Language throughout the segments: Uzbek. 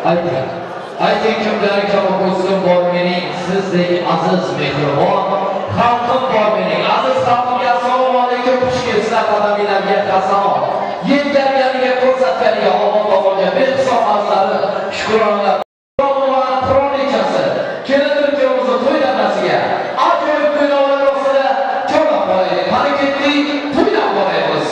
Ayting, ayting kimlar kabi qo'ysin bor mening sizdek aziz mehribon xalqim bor mening. Aziz xalqimga assalomu alaykum, xush kelibsizlar, qadaminglarga qasamon. Yetganligiga, ko'rsatganiga Alloh taologa behisob arzlari, shukronalar. Qirolichasi kelindir kuyovimizni to'y davrasiga ajoyib kuylovlar ostida chorlab qolaylik. Qani ketdik, to'ylab qolaymiz.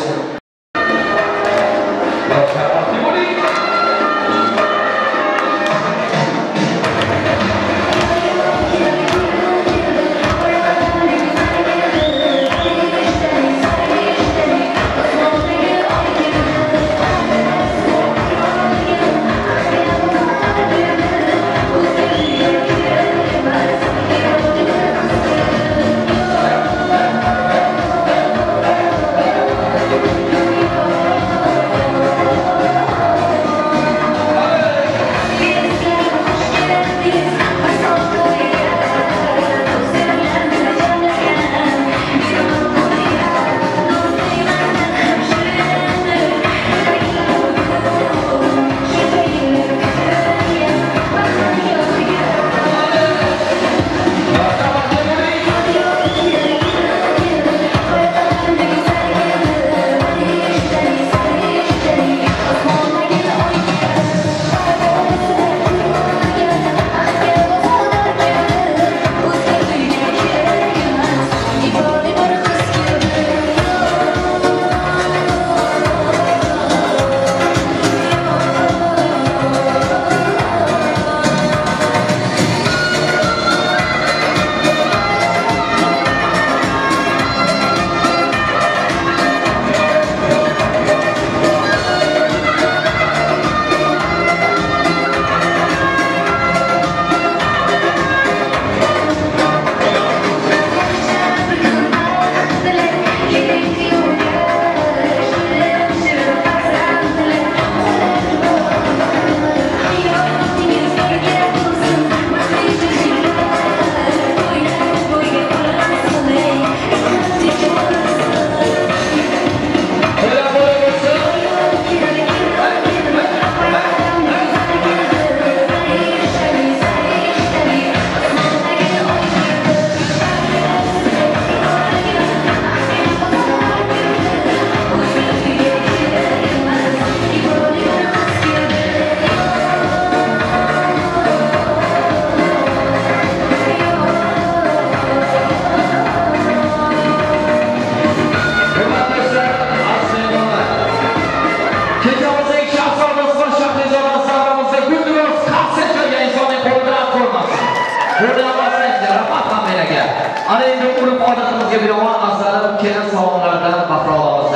Ana endi urf-odatimizga binoan asalim kelin salomlaridan bahra olamiz.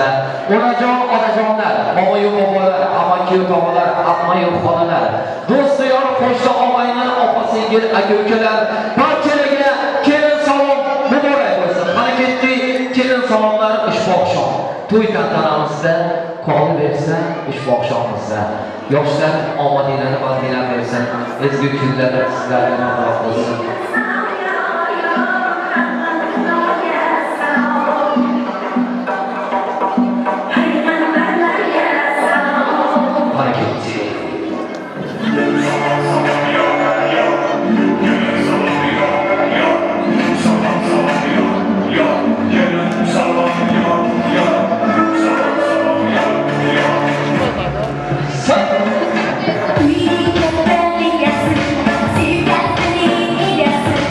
Onajon, otajonlar, momoyu bobolar, amaki tog'alar, ammayu xolalar, do'st yor, qo'shni og'ayni, opa singil, aka ukalar, barchalarga kelin salom muborak bo'lsin. Mana ketdik, kelin salomlar ushbu oqshom. To'y tantanamizda qolaversa ushbu oqshomimizda. Yoshlar omadinglarni baxtinglar bersin. Ezgu kunlarda sizlarga muborak bo'lsin. Yes.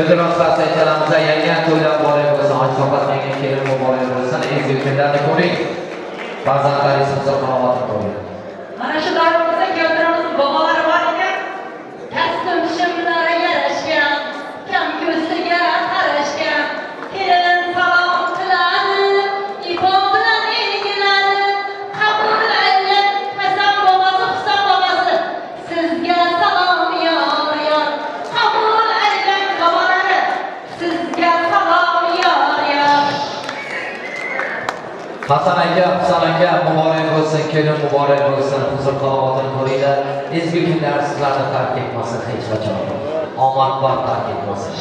Guldiroz qarsakchalarimiz yangi to'ylar muborak bo'lsin, ochiq menga kelin muborak bo'lsin, ezgu kunlarni ko'ring. Farzandlaringiz huzur qanoatini ko'ring. Mana shu davrimizda kuyovlarimiz bobolari bor ekan, kasbim shimlari yarashgan, kam ko'ziga qarashgan, kelin salom qiladi, ibo bilan egiladi, qabul aylab Hasan bobosi, Husan bobosi, sizga salom yor yor, qabul aylab bobolari, sizga salom yor yor. Hasan aka, Husan aka muborak bo'lsin, kelin muborak bo'lsin, huzur qanoatini ko'ringlar. Ezgu kunlar sizlarni tark etmasin hech qachon. Omad baxt tark etmasin.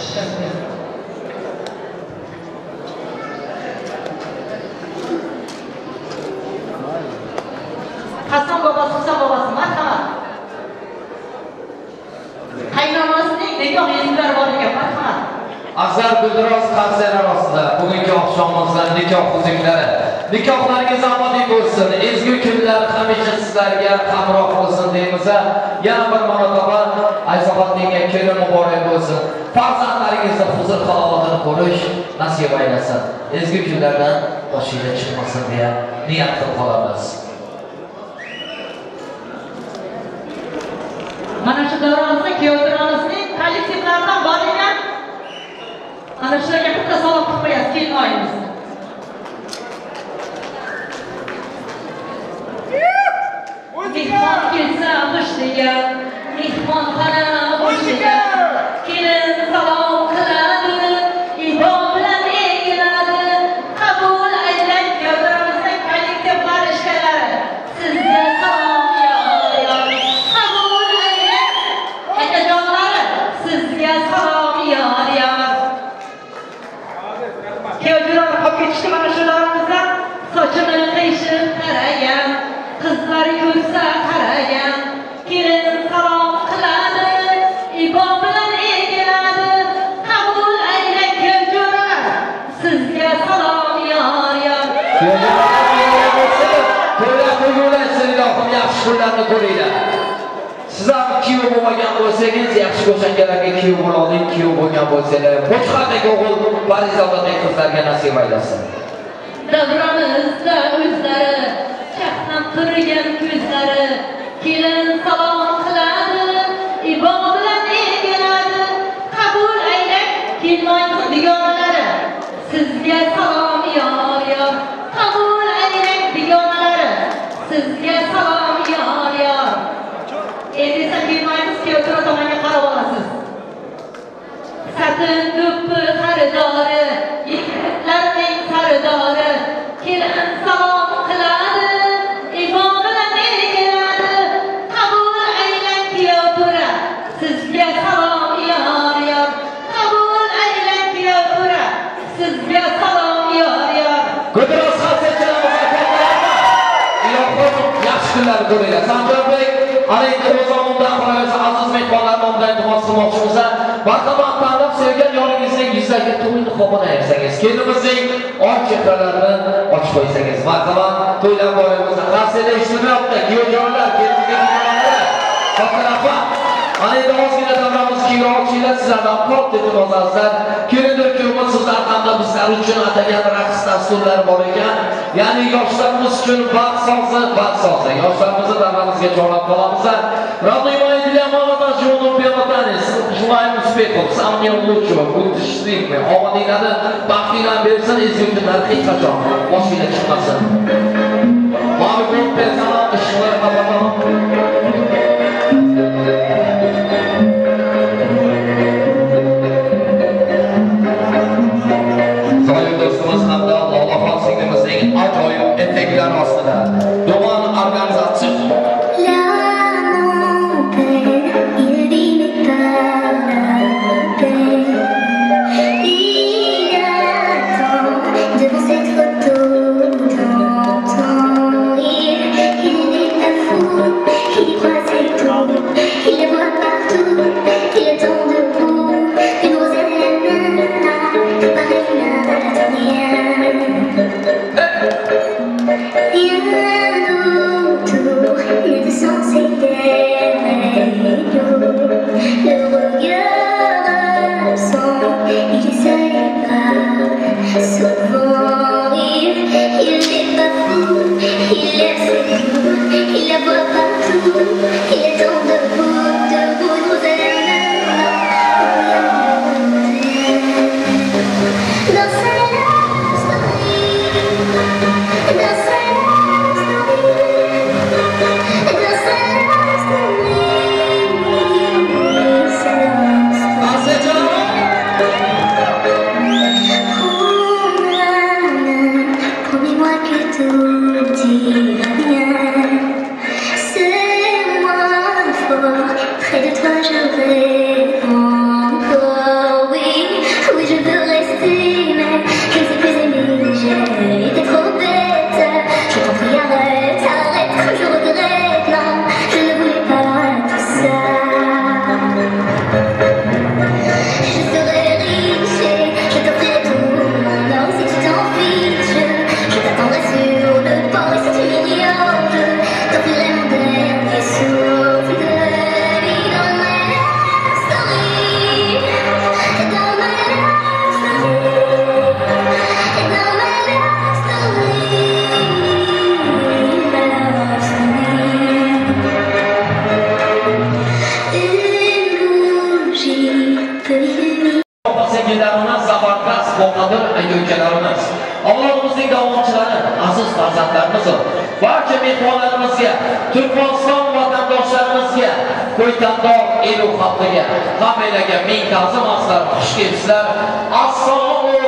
Hasan bobosi, Husan bobosi, marhamat. Qaynonasining nikoh yuzuklari bor ekan, marhamat. Azar Guldiroz qarsaklar ostida bugungi oqshomimizda nikoh yuzuklari. Nikohlaringiz omadiy bo'lsin, ezgu kunlar hamisha sizlarga hamroh bo'lsin deymiz. Yana bir marotaba Aysohatdinga kelin muborak bo'lsin. Farzandlaringizni huzur halovatini ko'rish nasib aylasin. Ezgu kunlardan boshinglar chiqmasin deya niyat qilib qolamiz. Mana shu davramizda kuyovlarimizning kollektivlaridan bor ekan. Ana shularga bitta salom qilib qo'yasiz kelin oyimizni. Mehmon kelsa xush degan, mehmonxona bo'sh degan, kelin salom qiladi, ibo bilan egiladi, qabul aylang kuyovlarimizning kollektivlari ishkalari, sizga salom yor yor, qabul aylang akajonlari, sizga salom yor yor. Kuyovlar qolib ketishdi mana shu davramizda, sochini qiyshib qaragan, qizlar ko'rsa qaragan, kelin salom qiladi, ibo bilan egiladi, qabul aylang kuyovjo'ralar, sizga salom yor yor. To'ylar to'ylar, ilohim yaxshi kunlarni ko'ringlar. Sizlar kuyov bo'lmagan bo'lsangiz, yaxshi ko'changalarga kuyov bo'la oling, kuyov bo'lgan bo'lsanglar, Qo'chqordagi o'g'il Parizodadagi qizlarga nasib aylasin. Davramizda o'zlari chaqnab turgan ko'zlari, kelin salom qiladi, ibo bilan egiladi, qabul aylab kelinoyning dugonalari, sizga salom yor yor, qabul aylab dugonalari, sizga salom yor yor. Endi esa kelinoyimiz kuyovjo'ra tomonga qarab olasiz. Satin do'ppi xaridori, yigitlarning sardori, kelin salom qiladi, ibo bilan egiladi, qabul aylang kuyovjo'ra, sizga salom yor yor, qabul aylang kuyovjo'ra, sizga salom yor yor. Guldiroz qarsakchalarimiz ilohim yaxshi kunlar ko'ringlar. Sanjarbek, ana endi o'z nomimdan qolaversa aziz mehmonlar nomidan iltimos qilmoqchimiz. Marhamat tanlab sevgan yoringizning yuzlariga to'y niqobini ayirsangiz, kelinimizning oq chehralarini ochib qo'ysangiz, marhamat to'ylar muborak bo'lsin. Qarsaklar eshitilmayapti, kuyovjonlar, kelinimizning dugonalari. Katta rahmat. Ana endi ozgina davramiz keyinroq ochinglar, sizlardan katta iltimos azizlar. Kelindir kuyovimiz sizlar hamda bizlar uchun atagan raqs dasturlari bor ekan. Ya'ni yoshlarimiz uchun baxt sozi, baxt sozi. Yoshlarimizni davramizga chorlab qolamiz. Родные мои, для молодоженов белотанец, желаем успехов, самого лучшего, будьте счастливы. Omadinglarni, baxtinglarni bersin, ezgu kunlar hech qachon boshinglar chiqmasin. Mavi ko'k personal ishchilar kapatalım. Zoyir do'stimiz hamda Lolaxon singlimizning ajoyib effektlar ostida Duman organizatsiya. Il attend devant cette photo d'antan. ukalarimiz, avlodimizning davomchilari, aziz farzandlarimiz, barcha mehmonlarimizga, Turkmaniston vatandoshlarimizga, Ko'ytandor elu xalqiga, hammalarga ming ta'zim azizlar, xush kelibsizlar. Assalomu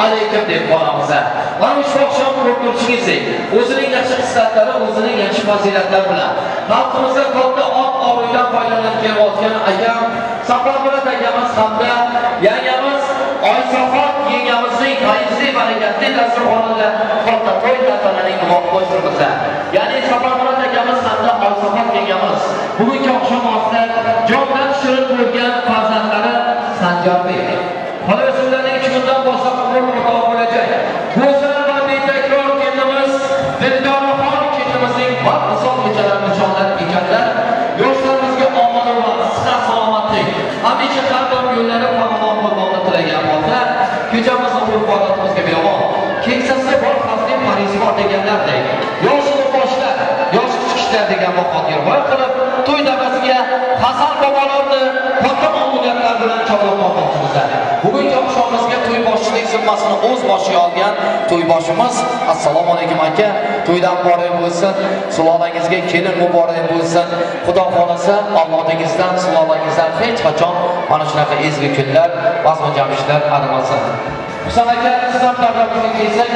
alaykum deb qolamiz. Mana ushbu oqshom ko'rib turishingizdek, o'zining yaxshi xislatlari, o'zining yaxshi fazilatlari bilan xalqimizda katta ot-obro'ydan foydalanib kelayotgan akam Saparmurod akamiz hamda yangamiz Oysohot yengamizning fayzli barakatli dasturxonida katta to'y tantananing guvohi bo'lamiz. Ya'ni Saparmurod akamiz hamda Oysohot yengamiz bugungi oqshom ostida jondan shirin bo'lgan farzandlari Sanjarbek. Qolaversa ularning 2 kundan boshqa umr o'rtog'i bo'lajak. Go'zal va betakror kelinimiz Dildoraxon kelinimizning baxt kechalarini nishonlab ekanlar. Yoshlarimizga omad va sihat salomatlik, hamisha har doim yo'llari farovon bo'lmoqni tilagan holda kechamizni urf-odatimizga bevor, keksasi bor xavfli pariz bor deganlardek, yosh boshlar, yosh kichiklar degan maqolga rioya qilib, to'y davrasiga Hasan bobolarni katta ma'muriyatlar bilan chorlab olmoqchimiz. Bugungi oqshomimizga to'y boshchilik zimmasini o'z boshiga olgan to'yboshimiz, assalomu alaykum aka, to'ydan muborak bo'lsin, sulolangizga kelin muborak bo'lsin. Xudo xolasa avlodingizdan, sulolangizdan hech qachon mana shunaqa ezgu kunlar, bazmi jamshidlar arimasin. Husan aka, siz ham davramizga kelsak,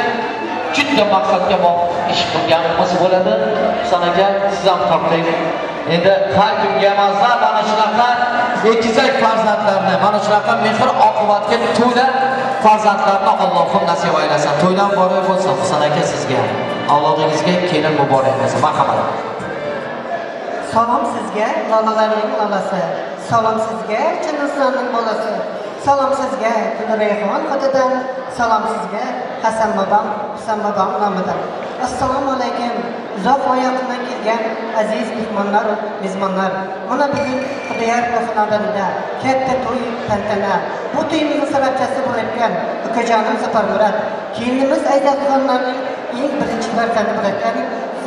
juda maqsadga muvofiq ish qilganimiz bo'ladi. Husan aka, siz ham torting. Endi har kimga emaslar mana shunaqa egizak farzandlarni, mana shunaqa mehr oqibatga to'la farzandlarni Allohim nasib aylasin. To'ydan muborak bo'lsin Husan aka sizga. Avlodingizga kelin muborak bo'lsin. Marhamat. Salom sizga, lolalarning lolasi. Salom sizga, Chinnizonning bolasi. Salom sizga, Gulrayhon xotidan. Salom sizga, Hasan bobom, Husan bobom nomidan. Assalomu alaykum. Uzoq va yaqindan kelgan aziz mehmonlar, mezbonlar. Mana bugun Xudoyor xonadonida katta to'y tantana. Bu to'yimizning sababchisi bo'layotgan ukajonim Saparmurod, kelinimiz Ayzatxonlarning eng birinchi farzandi bo'layotgan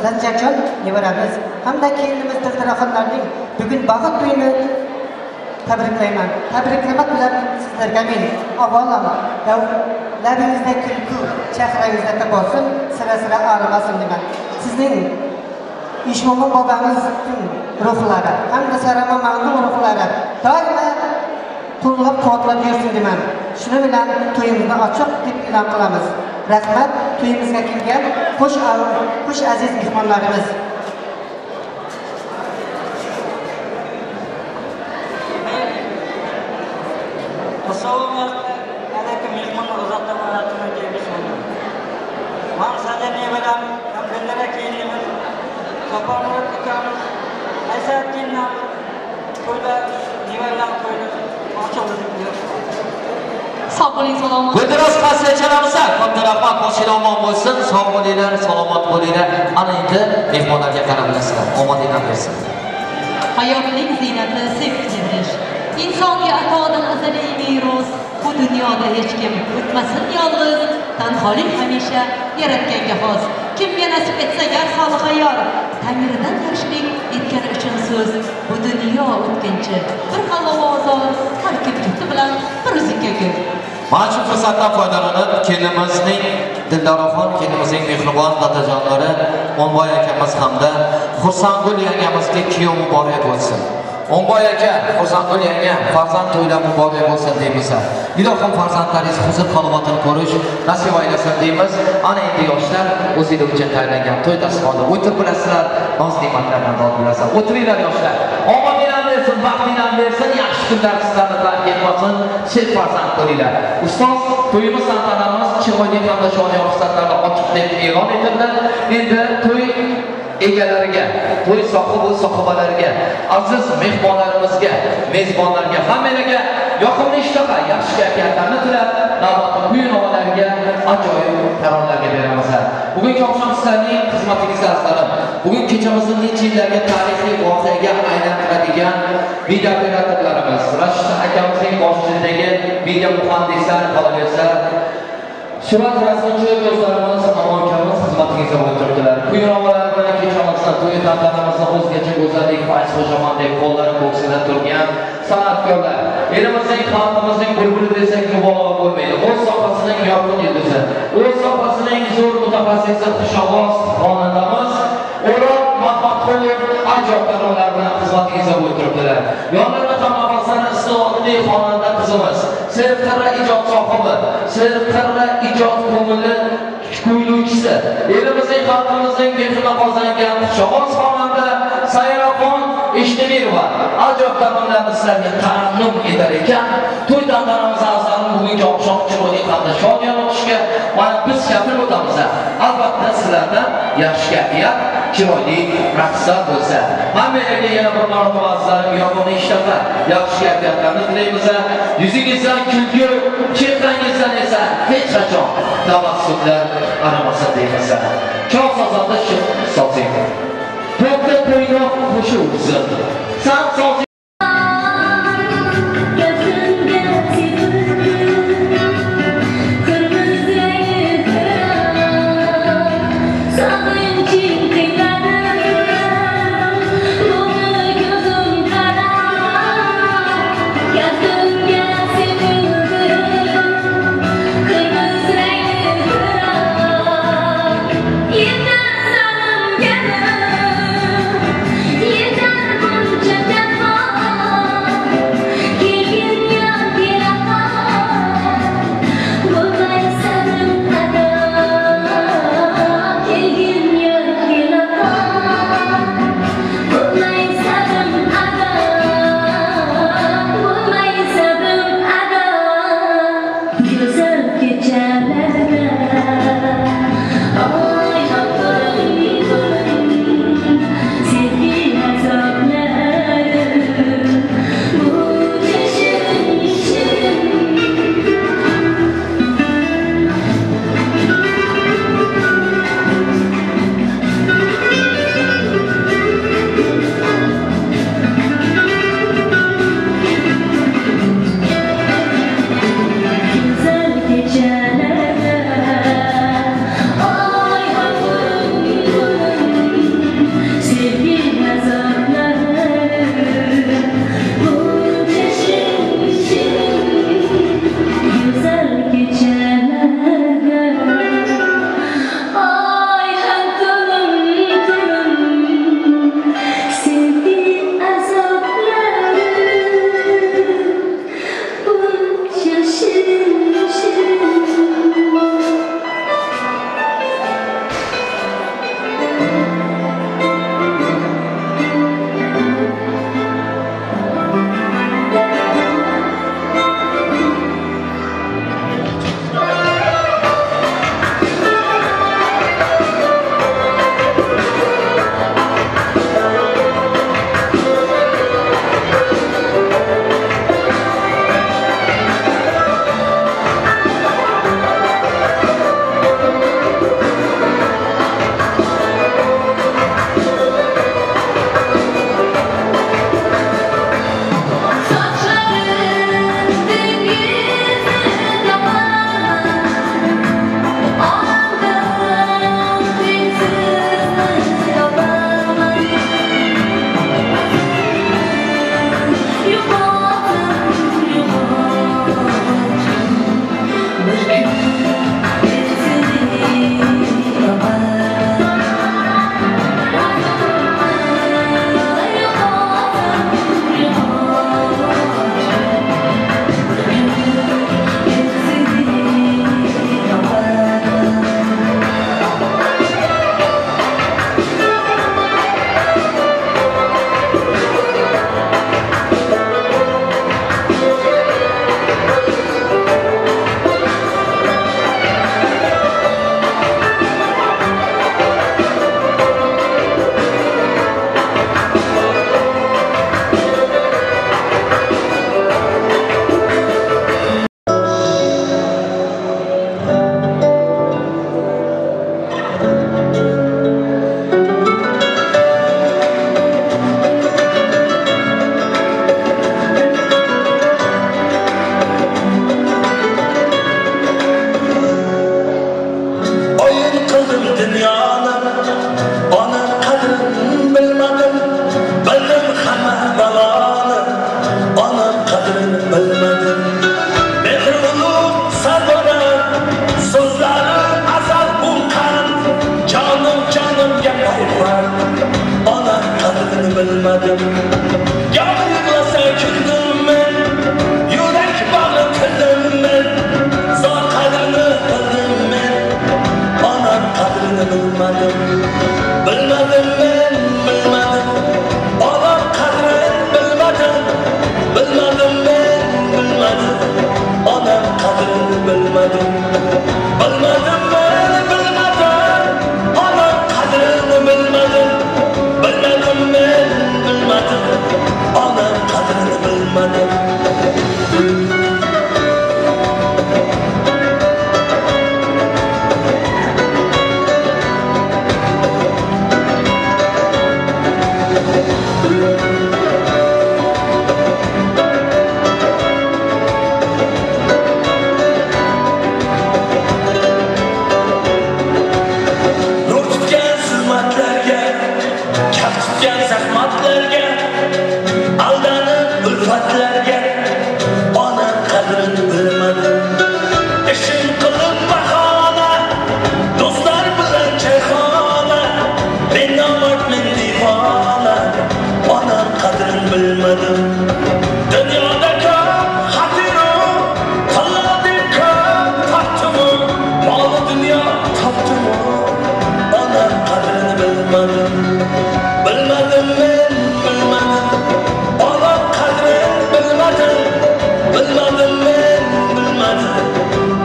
Sanjarjon nevaramiz hamda kelinimiz Dildoraxonlarning bugun baxt to'yini tabriklayman. Tabriklamak bilan sizlarga men avvalo labingizda kulgu, chehrangizda tabassum sira-sira arimasin deyman. Sizning Ishmo'min bobamizning ruhlari hamda Saramamamning ruhlari doimo qo'llab-quvvatlab yursin deyman. Shuni bilan to'yimizni ochiq deb e'lon qilamiz. Rahmat to'yimizga kelgan xush aziz mehmonlarimiz. Assalomu alaykum mehmonlar, uzoqdan yaqindan kelgan mehmonlar. Men Sanjar nevaram, ham Dildora kelinimiz, Saparmurod ukamiz, Aysat kelinimiz to'yda nevaralar to'yini ochildi deb. Sog' bo'ling, salomat. Guldiroz qasrchalarimiz, katta rahmat, boshinglar omon bo'lsin, sog' bo'linglar, salomat bo'linglar. Ana endi mehmonlarga qarab bilasizlar. Omadinglar bersin. Hayotning ziynati sevgi emish. Insonga atodan azaliy meros, bu dunyoda hech kim o'tmasin yolg'iz, tanholik hamisha yaratganga xos. Kimga nasib etsa gar holi hayor, Tangridan yaxshilik etgani uchun so'z, bu dunyo o'tkinchi, bir halol ozor, har kim jufti bilan bir uzukka gul. Mana shu fursatdan foydalanib, kelinimizning Dildoraxon, kelinimizning mehribon dadajonlari O'nboy akamiz hamda Xursandgul yangamizga kuyov muborak bo'lsin. O'nboy aka, Xursandgul yanga, farzand to'ylar muborak bo'lsin deymiz. Ilohim farzandlaringiz huzur halovatini ko'rish nasib aylasin deymiz. Ana endi yoshlar o'zinglar uchun tayyorlangan to'y dasturxonida o'tirib bilasizlar, noz ne'matlardan dod bilasizlar. O'tiringlar yoshlar. Omadinglar bersin, baxtinglar bersin, yaxshi kunlar sizlarni tark etmasin, sher farzand bo'linglar. Ustoz, to'yimiz tantanamiz chiroyli hamda shonli fursatlarda ochiq deb e'lon etildi. Endi to'y egalariga, to'y sohibi sohibalariga, aziz mehmonlarimizga, mezbonlarga, hammalarga yoqimli ishtaha, yaxshi kayfiyatlarni tilab, navbatni kuy-navolarga, ajoyib taronalarga beramiz. Bugungi oqshom sizlarning xizmatingizda azizlarim. Bugun kechamizni necha yillarga tarixiy voqeaga aylantiradigan video operatorlarimiz, Rashid akamizning boshchiligidagi video muhandislar qolaversa, surat rasmchi do'stlarimiz, Amon akamiz xizmatingizda bo'lib turibdilar. Kuy-navolar bilan kechamizni, to'y tantanamizni o'zgacha go'zallik, fayz xo'jaman deb qo'llari ko'ksida turgan san'atkorlar. Elimizning, xalqimizning bulbuli desak mubolag'a bo'lmaydi. O'z sohasining yorqin yulduzi, o'z sohasining zo'r mutaxassisi, xushovoz xonandamiz O'rol Mahmadqulov ajoyib taronalar bilan xizmatingizda bo'lib turibdilar. Yonlarida hamnafaslarni iste'dodli xonanda qizimiz, serqirra ijod sohibi, serqirra ijod ko'ngilli kuylovchisi, elimizning, xalqimizning mehrini qozongan xushovoz xonanda Sayraxon Eshtemirova ajoyib taronalarni sizlarga tarannum etar ekan. To'y tantanamiz a'zolarini bugungi oqshom chiroyli hamda shodiyona o'tishiga mana biz kafil o'tamiz. Albatta sizlardan yaxshi kayfiyat, chiroyli raqslar bo'lsa. Hammalarga yana bir marotaba azizlarim yoqimli ishtaha, yaxshi kayfiyatlarni tilaymiz. Yuzingizdan kulgi, chehrangizdan esa hech qachon tabassumlar aramasin deymiz. Chog' sozanda sozing. To'pda to'ynoq qo'shiq ursin. San sozing. Yeter bunca defa. bilmadim. Yağmur yığlasa kuldim men, yurak bag'rim tildim men, zor qadrini bildim men, onam qadrini bilmadim. Bilmadim men, bilmadim, onam qadrini bilmadim. Bilmadim men, bilmadim, onam qadrini bilmadim. Bilmadim men, bilmadim, onam qadrini bilmadim. Bilmadim men, bilmadim, onam qadrini bilmadim. Nur tutgan zulmatlarga, kaf tutgan zahmatlarga, aldanib ulfatlarga, onam qadrini bilmadim. Ishim qilib bahona, do'stlar bilan choyxona, men nomard, men devona, onam qadrini bilmadim. Dunyoda ko'p xatiru, tilladek ko'p topdimu, moli dunyo topdimu, onam qadrini bilmadim. Bilmadim men, bilmadim, onam qadrini bilmadim. Bilmadim men, bilmadim,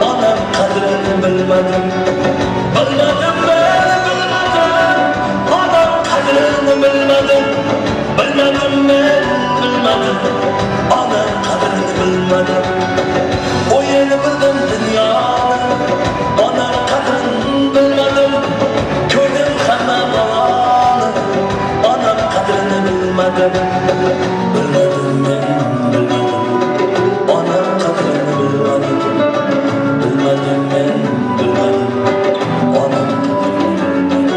onam qadrini bilmadim. Bilmadim men, bilmadim, onam qadrini bilmadim. Bilmadim men, bilmadim, onam qadrini bilmadim. O'yini bildim dunyoni, onam qadrini bilmadim. Ko'rdim hamma baloni, onam qadrini bilmadim. Bilmadim men, bilmadim, onam qadrini bilmadim. Bilmadim men, bilmadim, onam qadrini bilmadim.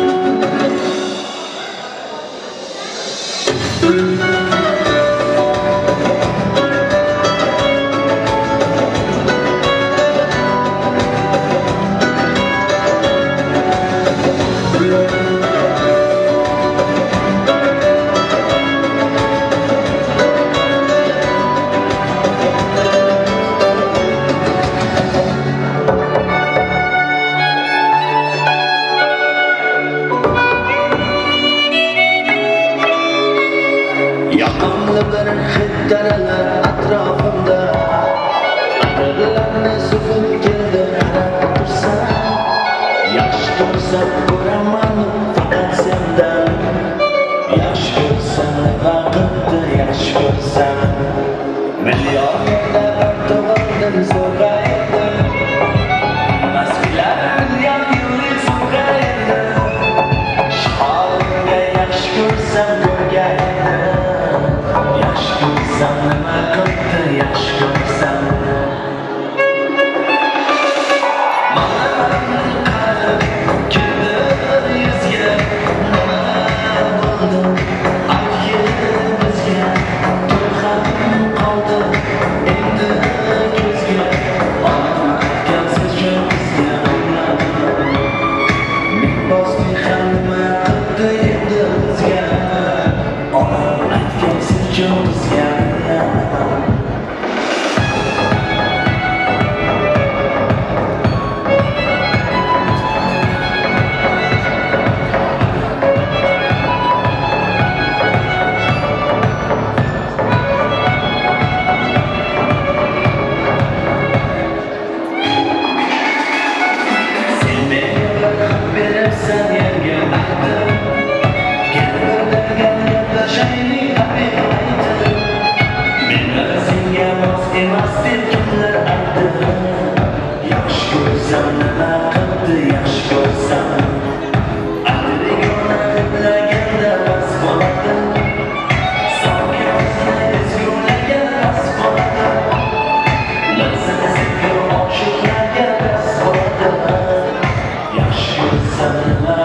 Yoqimli bir hid taralar atrofimda, atirlarni suvib keldi qarab o'tirsam, yaxshi ko'rsam ko'raman faqat sendan, yaxshi ko'rsam nima qildi yaxshi ko'rsam, million yerda bir tug'ildim zo'rg'aydim, masfilar million yillik zo'rg'aydim, holimga yaxshi ko'rsam ko'rgaydim, yaxshi ko'rsam nima qildi yaxshi ko'rsam. Kimdir yuzga nima bo'ldi, aytgin bizga, to'y ham qoldi endi ko'zga, onam aytgan so'zi bizga anladim. Men bosdi ham nima qildi endi bizga, onam aytgan so'zi bizga anladim. Sen menga beribsan yerga aytdim, kelbirda gaplashaylik habib aytdim, meni senga mos emas deb kimlar aytdi, yaxshi ko'rsam nima qildi yaxshi ko'rsam, atirgona hidlaganda bas bo'ladi, so'nggi o'zni ezgulagan bas bo'ladi, lazzat sevgi oshiqlarga bas bo'ladi, yaxshi ko'rsam nima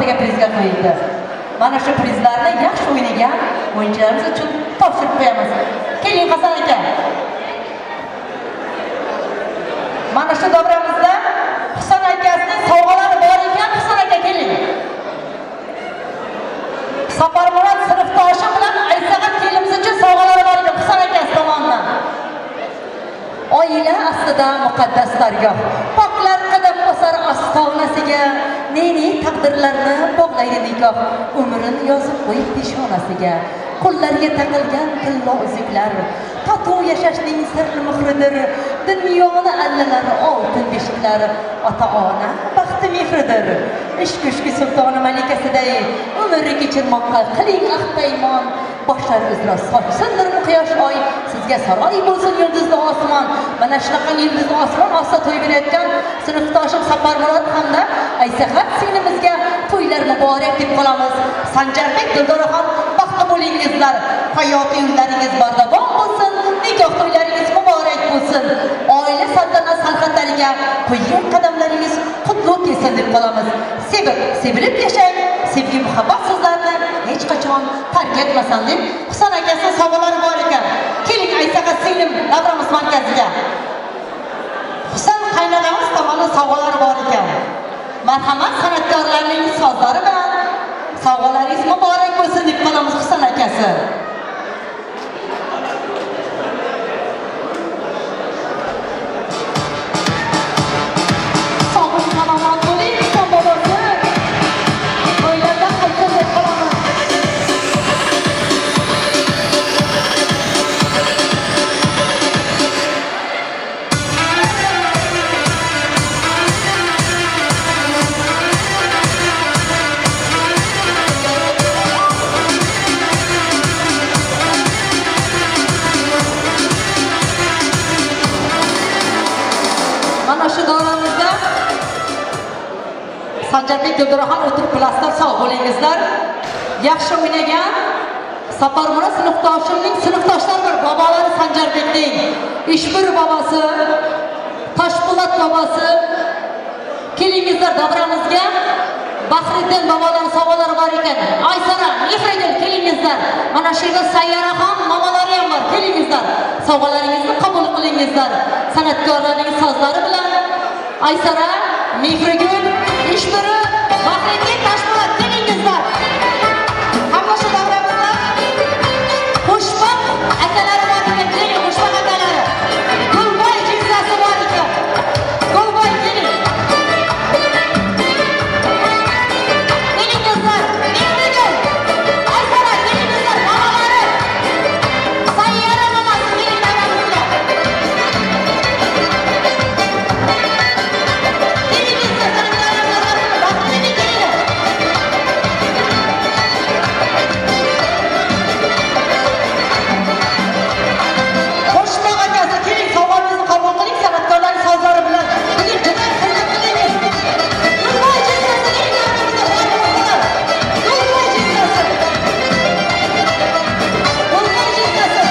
soxtaga prizga qo'yildi. Mana shu prizlarni yaxshi o'ynagan o'yinchilarimiz uchun topshirib qo'yamiz. Keling Hasan aka. Mana shu davramizda Husan akasining sovg'alari bor ekan. Husan aka keling. Saparmurod sinfdoshi bilan Aysahat kelinimiz uchun sovg'alari bor ekan Husan akasi tomonidan. Oila aslida muqaddas dargoh. Poklar qadam bosar ostonasiga, ne-ne taqdirlarni bog'laydi nikoh, umrini yozib qo'yib peshonasiga. Qo'llarga taqilgan tillo uzuklar, totuv yashashning sirli muhridir. Dunyoni allalar oltin beshiklar, ota-ona baxti mehridir. Ishq-ishqi sultoni malikasiday umr kechirmoqqa qiling ahd paymon. Boshlar uzra sochsin nurli quyosh oy, sizga saroy bo'lsin yulduzli osmon. Mana shunaqa yulduzli osmon ostida to'y berayotgan sinfdoshim Saparmurod hamda Aysahat singlimizga to'ylar muborak deb qolamiz. Sanjarbek Dildoraxon, baxtli bo'lingizlar. Hayotiy yo'llaringiz bardavom bo'lsin, nikoh to'ylaringiz muborak bo'lsin. Oila saltanat sarhadlariga qo'ygan qadamlaringiz qutlug' kelsin deb qolamiz. Sevib, sevilib yashang, sevgi muhabbat sizlarni hech qachon tark etmasin deb Husan akasining sovg'alari bor ekan. Keling Aysahat singlim davramiz markaziga. Husan qaynonamiz tomonidan sovg'alari bor ekan. Marhamat san'atkorlarning sozlari bilan sovg'alaringiz muborak bo'lsin deb qolamiz Husan akasi. Sog'lik salomat bo'ling, Husan bobosi. To'ylardan qaytsin deb qolamiz. Mana shu davramizda Sanjarbek Dildoraxon o'tirib bilasizlar, sog' bo'lingizlar. Yaxshi o'ynagan Saparmurod sinfdoshimning sinfdoshlari bor, bobolari Sanjarbekning Ishbir bobosi, Toshpo'lat bobosi. Kelingizlar davramizga. Bahriddin bobolari sovg'alari bor ekan. Aysara, Mehrigul kelingizlar. Mana shu yerda Sayyaraxon momalari ham bor. Kelingizlar. Sovg'alaringizni qabul qilingizlar. San'atkorlarning sozlari bilan Aysara, Mehrigul, Ishbiri, Bahriddin, Toshpo'lat kelingizlar. Hamma shu davramizda Xushbaxt akalari bor ekan. Keling Xushbaxt akalari. Gulboy jizzasi bor ekan. Gulboy keling. Kelingizlar. Mehrigul, Aysara kelingizlar, momalari. Sayyara mamasi keling davramizga. Kelingizlar, san'atkorlar, Bahriddin kelinglar. Qo'shmoq akasi keling, sovg'angizni qabul qiling, san'atkorlarning sozlari bilan. Bugun juda hurmat qilingiz. Gulboy jizzasi keling davramizga, bormanglar. Gulboy jizzasi. Gulboy jizzasi. Gulboy jizzasi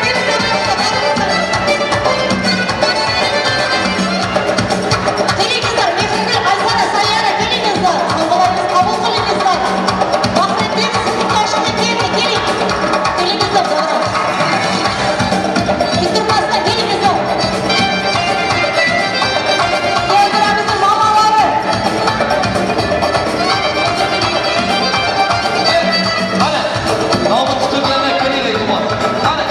keling davramizga, bormanglar. Kelingizlar, Mehrigul, Aysara, Sayyara kelingizlar. Sovg'alaringizni qabul qilingizlar. Bahriddin sinfdoshimga keldi, keling. Kelingizlar, davra. Kuttirmasdan kelingizlar. To'ydiramizning momalari. Qani, nomi tutilganlar kelinglar, iltimos. Qani.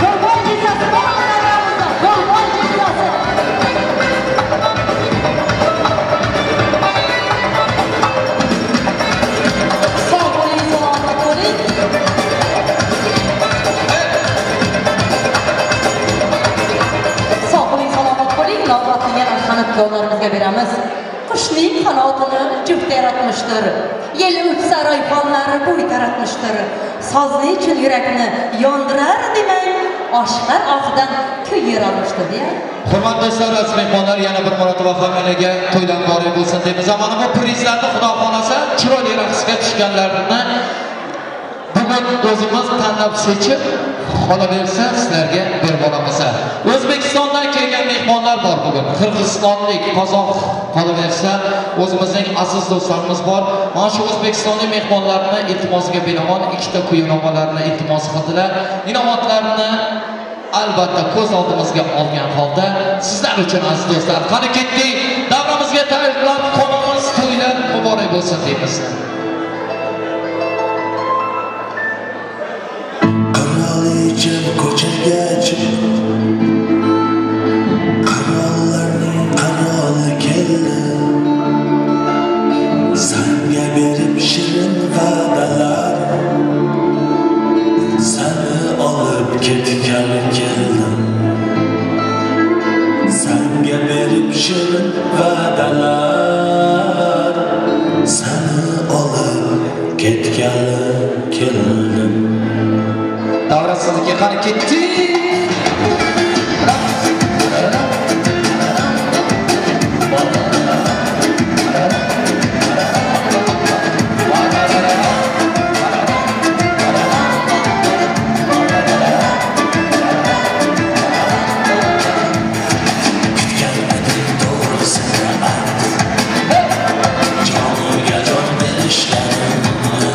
Gulboy jizzasi bormi davramizda? Gulboy jizzasi. oqini juft yaratmışdır. Yel öpsə rayhonlar bo'y taratmışdır. Soz nechun yurakni yondirar demang, oshiqlar oxidan kuy yaralmışdır deya. Hurmatli do'stlar, aziz mehmonlar, yana bir marotaba hammalarga to'ylar muborak bo'lsin deymiz. Mana bu prizlarni Xudo xolasa chiroyli raqsga tushganlarini bugun o'zimiz tanlab seçib, qolaversa sizlarga berib olamiz. O'zbekistondan kelgan mehmonlar bor bugun. Qirg'izistonlik, qozoq qolaversa o'zimizning aziz do'stlarimiz bor. Mana shu o'zbekistonlik mehmonlarni iltimosiga binoan ikkita kuy-navolarni iltimos qildilar. Inobatlarni albatta ko'z oldimizga olgan holda sizlar uchun aziz do'stlar, qani ketdik, davramizga tayyorlab qolamiz, to'ylar muborak bo'lsin deymiz. Qirolicham ko'chaga chiqdi, qirollarning qiroli keldi. Sanga berib shirin va'dalar, seni olib ketgani keldim. Sanga berib shirin va'dalar, seni olib ketgani keldim. Davrasizlikka qani ketdik. Kutgan edim to'g'risini ayt, jonimga jon berishlarimni.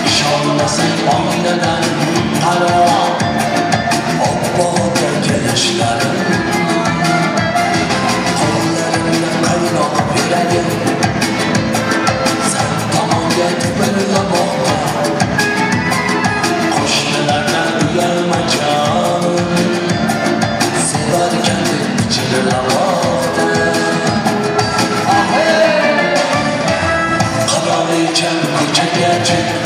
Ishonmasang oynadan qara, oppoq kelishlarim. Qo'llarimda qaynoq yuragim san tomonga tipirlamoqda. Qo'shnilardan uyalma jonim, sevarkan deb pichirlamoqda. Qirolicham ko'chaga chiqdi,